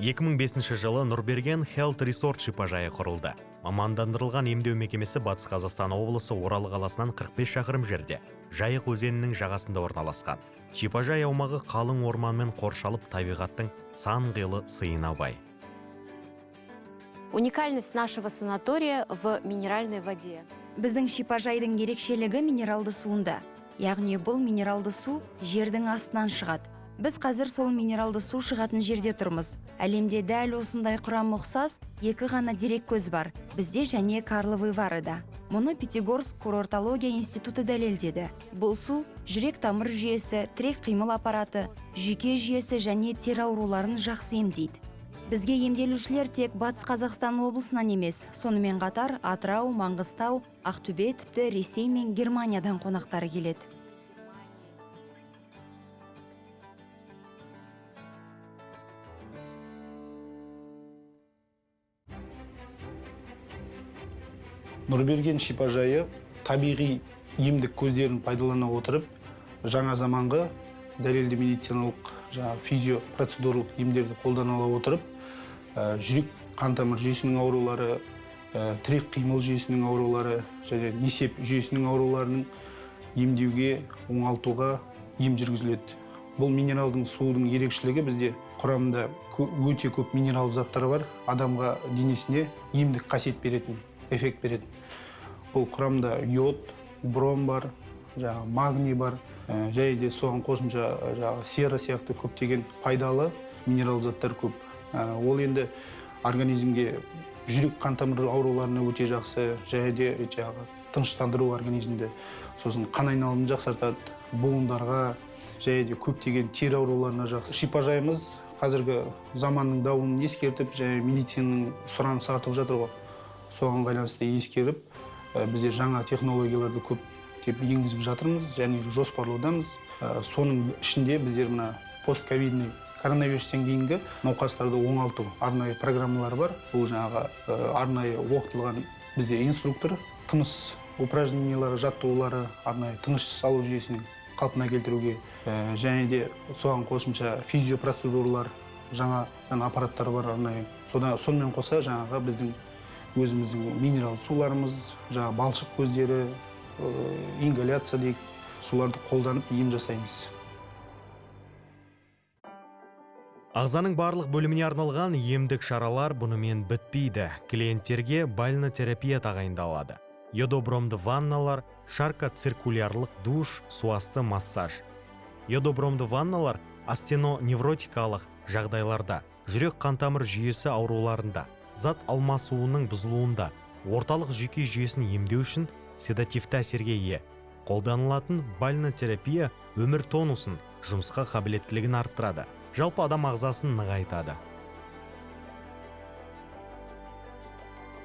2005 жылы Нұрберген Health Resort шипажайы құрылды. Мамандандырылған емдеу мекемесі Батыс Қазақстан облысы Орал қаласынан 45 шақырым жерде, Жайық өзенінің жағасында орналасқан. Шипажай аумағы қалың орманмен қоршалып, табиғаттың сан қилы сыйына бай. Уникальность нашего санатория в минеральной воде. Біздің шипажайдың ерекшелігі минералды суында. Яғни бұл минералды су жердің астынан шығады. Біз қазір сол минералды су шығатын жерде тұрмыз. Әлемде дәл осындай құрамы ұқсас екі ғана дереккөз бар. Бізде және Карловы Варыда. Мұны Пятигорск курортология институты дәлелдеді. Бұл су жүрек тамыр жүйесі, тірек қимыл аппараты, жүйке жүйесі және тері ауруларын жақсы емдейді. Бізге емделушілер тек Батыс Қазақстан облысынан емес, сонымен қатар Атырау, Маңғыстау, Ақтөбе, тіпті Ресей мен Германиядан қонақтары келеді. Нұрберген шипажайы табиғи емдік көздерін пайдалана отырып, жаңа заманғы дәлелді медициналық, жаңағы физиопроцедуралық емдерді қолдана отырып, жүрек қан тамыр жүйесінің аурулары, тірек қимыл жүйесінің аурулары және несеп жүйесінің ауруларының емдеуге, оңалтуға ем жүргізіледі. Бұл минералдың судың ерекшелігі: бізде құрамында өте көп минерал заттар бар, адамға денесіне емдік қасиет беретін, эффект беретін. Бұл құрамында йод, бром бар, жаңағы магний бар, және де соған қосымша жаңағы сера сияқты көптеген пайдалы минерал заттар көп. Ол енді организмге, жүрек қан тамыр ауруларына өте жақсы және де жаңағы тыныштандыру организмді, сосын қан айналымын жақсартады, буындарға және де көптеген тері ауруларына жақсы. Шипажайымыз қазіргі заманның дауын ескертіп және медицинаның сұранысы артып жатыр ғой, соған байланысты ескеріп, бізде жаңа технологияларды көптеп енгізіп жатырмыз және жоспарлаудамыз. Соның ішінде біздер мына постковидный, коронавирустен кейінгі науқастарды оңалту арнайы программалар бар. Бұл жаңағы арнайы оқытылған бізде инструктор, тыныс упражнениялары, жаттығулары, арнайы тыныш салу жүйесінің қалпына келтіруге, және де соған қосымша физиопроцедуралар, жаңа жаңа аппараттар бар арнайы. Содан сонымен қоса жаңағы біздің өзіміздің минерал суларымыз, жаңағы балшық көздері, ингаляция дейік, соларды қолданып ем жасаймыз. Ағзаның барлық бөліміне арналған емдік шаралар бұнымен бітпейді. Клиенттерге бальнотерапия тағайындалады. Йодобромды ванналар, шарка циркулярлық душ, суасты массаж. Йодобромды ванналар астеноневротикалық жағдайларда, жүрек қантамыр жүйесі ауруларында, зат алмасуының бұзылуында, орталық жүйке жүйесін емдеу үшін седативті әсерге ие. Қолданылатын бальнотерапия өмір тонусын, жұмысқа қабілеттілігін арттырады. Жалпы адам ағзасын нығайтады.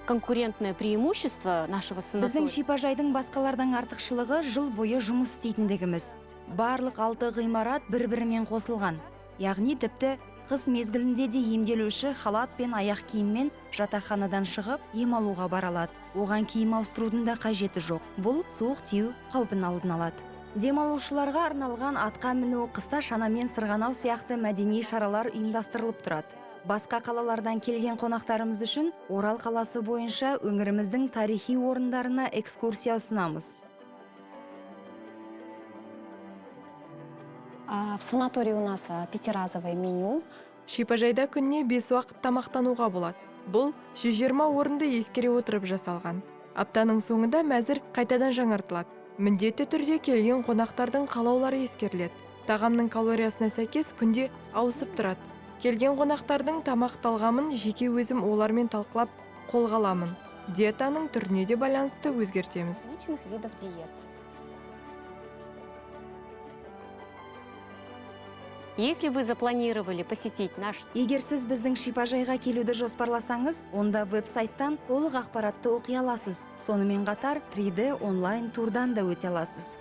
Конкурентное преимущество нашего Біздің санатория. шипажайдың басқалардан артықшылығы — жыл бойы жұмыс істейтіндігіміз. Барлық алты ғимарат бір-бірімен қосылған. Яғни тіпті қыс мезгілінде де емделуші халат пен аяқ киіммен жатақханадан шығып, ем алуға бара алады. Оған киім ауыстырудың да қажеті жоқ. Бұл суық тию қаупін алдын алады. Демалушыларға арналған атқа міну, қыста шанамен сырғанау сияқты мәдени шаралар ұйымдастырылып тұрады. Басқа қалалардан келген қонақтарымыз үшін Орал қаласы бойынша өңіріміздің тарихи орындарына экскурсия ұсынамыз. В санатории у нас пятиразовое меню. Шипажайда күніне 5 уақыт тамақтануға болады. Бұл 120 орынды ескере отырып жасалған. Аптаның соңында мәзір қайтадан жаңартылады. Міндетті түрде келген қонақтардың қалаулары ескеріледі. Тағамның калориясына сәйкес күнде ауысып тұрады. Келген қонақтардың тамақ талғамын жеке өзім олармен талқылап қолға аламын. Диетаның түріне де байланысты өзгертеміз. Различных видов диет. Если вы запланировали посетить наш Егер сіз біздің шипажайға келуді жоспарласаңыз, онда веб-сайттан толық ақпаратты оқи аласыз. Сонымен қатар 3D онлайн турдан да өте аласыз.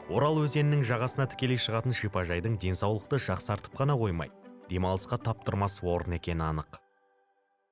Орал өзенінің жағасына тікелей шығатын шипажайдың денсаулықты жақсартып қана қоймай, демалысқа таптырмас орын екені анық.